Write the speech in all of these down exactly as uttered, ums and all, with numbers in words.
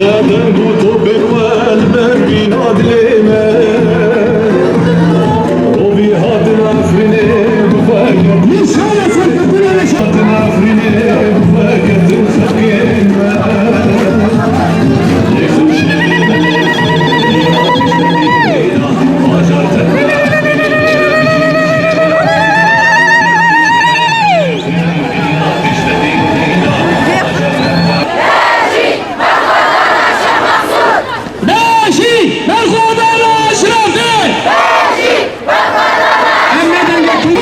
Deng û topên we li ber bîna dilê me. Rovî hatin Efrînê bi xwe ketin. Nîşana serkeftina Reşa. Hatin Efrînê bi xwe ketin xelkê me. Lê xweşî bajar te. Bejî berxwedana Eşrefê! Em ne dengekî.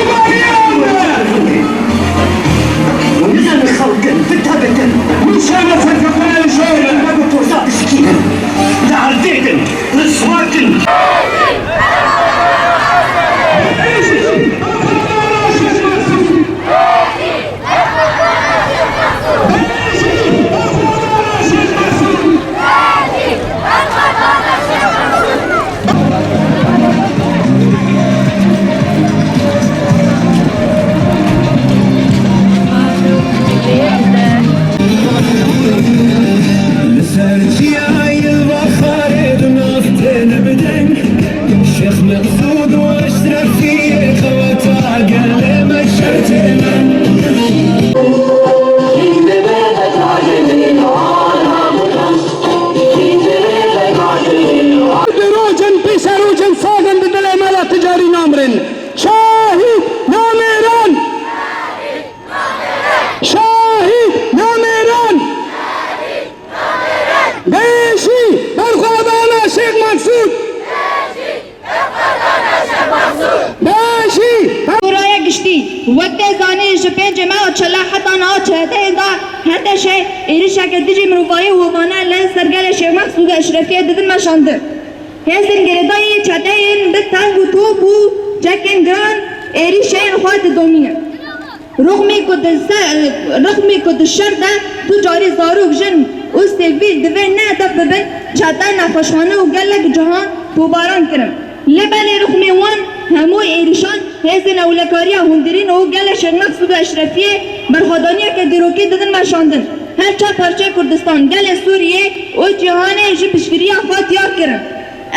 Nizanî xelkin, bitebitin. Nîşana serkeftina Reşa. Me bi toza bişikînin. Li erdê bin, riswa kin. Li ser çiyayê Baxarê di nav têne bi deng. Şêx Meqsûd û Eşrefiyê qeweta gelê me şertê me. Di rojin pêşerojin sazin di dilê me de tu carî namirin. Şahîd namêran! Şahîd namêran! Bejî berxwedana Şêx Meqsûd! Bejî! Raya giştî, wek tê zanîn, ji pêncê meha çela heta niha çehdeyê de H T Ş êrişeke dijî mirovahiyê û hovane li ser gelê Şêx Meqsûd û Eşrefiyê didin meşandin. Hêzên girêdayî çeteyên bi teng û top û çekên giran êrîşên xwe didomînin. Rixmî ku di se-, rixmî ku di şer de du carî zarok, jin û sivîl divê ne hedef bibin, çete nexweşxane û gelek cihan bobaran kirin. Lê belê rixmî wan hemû êrîşan hêzên ewlekariya hundirîn û gelê Şêx Meqsûd û Eşrefiyê berxwedaniyeke dîrokî didin meşandin. Her çar parçeyê Kurdistan, gelê Sûriyê û cîhanê ji piştgiriya xwe diyar kirin.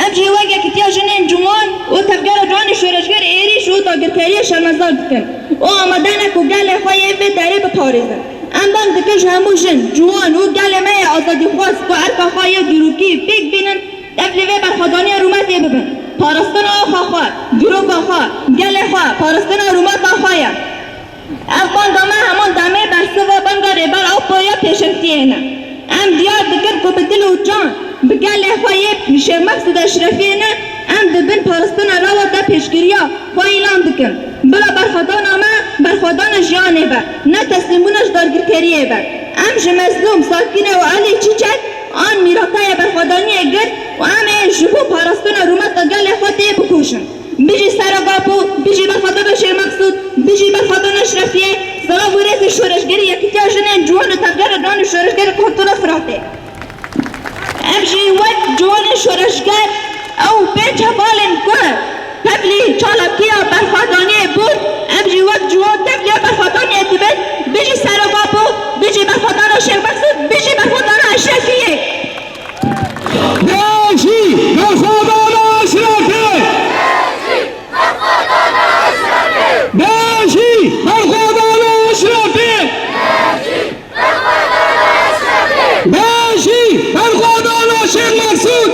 Em jî wek Yekîtiya Jinên Ciwan û Tevgera Ciwanê Şoreşger êrîş û dagirkeriyê şermezar dikin û amade ne ku gelê xwe yê vê derê biparêzin. Em bang dikin ji hemû jin, ciwan û gelê me yê azadîxwaz ku erka xwe yê dîrokî pêk bînin, dev li vê berxwedaniya rûmetê bibin. Parastina axa xwe, dîroka xwe, gelê xwe, parastina rûmeta xwe ye. Ev banga me heman demê bersiva banga Rêber Apo ya pêşengtiyê ne. Em diyar dikin ku bi dil û can, bi gelê xwe yê Şêx Meqsûd Eşrefiyê ne, em di bin parastina rawa de pêşgiriya xwe îlan dikin. Bila berxwedana me, berxwedana jiyanê be, ne teslîmbûna ji dagirkeriyê be. Em ji Mezlûm Sakîne û Elî Çîçek an mîrata ye berxwedaniyê girt û em ê ji bo parastina rûmeta gelê xwe tê bikoşin. Bijî Serok Apo, bijî berxwedana Şêx Meqsûd, bijî berxwedana Eşrefiyê, silav û rêzê şoreşgerî Yekîtiya Jinên Ciwan û Tevgera Ciwan û Şoreşgerê Kontûra Firatê. Em jî wek ciwanên şoreşger, ew pênc hevalên ku tevlî çalakiya berxwedaniyê bûn, em jî wek ciwan tevliya berxwedaniyê dibin. Bijî Serok Apo, bijî berxwedana Şêx Meqsûd, bijî berxwedana Eşrefiyê. Bejî berxwedana Eşrefê! Bejî berxwedana Eşrefê! Bejî berxwedana Şêx Meqsûd!